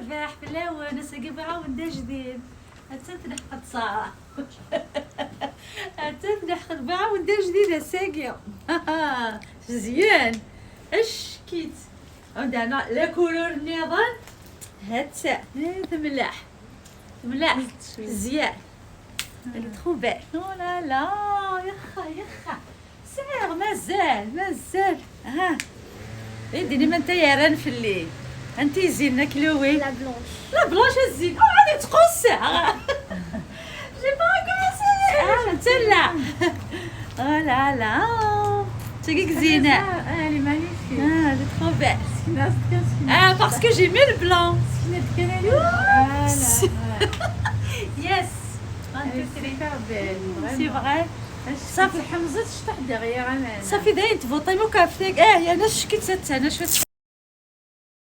الرباح في الاول ساقي عاود جديد تنحق سارة تنحق بعاود جديد ساقية مزيان. اش كيت عندنا la couleur نظام هات ملاح ملاح مزيان. Elle est trop belle. Oh là là, يخا يخا سعر مازال مازال. ها ديني ما انت يا في الليل انت زين كلوي. La blanche. La blanche الزين. او غادي تقص. J'ai pas commencé. انت لا. Oh là là, تلقيك زينة. Elle est magnifique. Ah, elle est trop belle. Ah, parce que j'ai mis le blanc. Voilà. Yes. Elle est super belle. C'est vrai. صافي حمزة تشطح derrière انا. صافي داين تفوطي مو كافتك. اه يا انا شكيت انا شفت.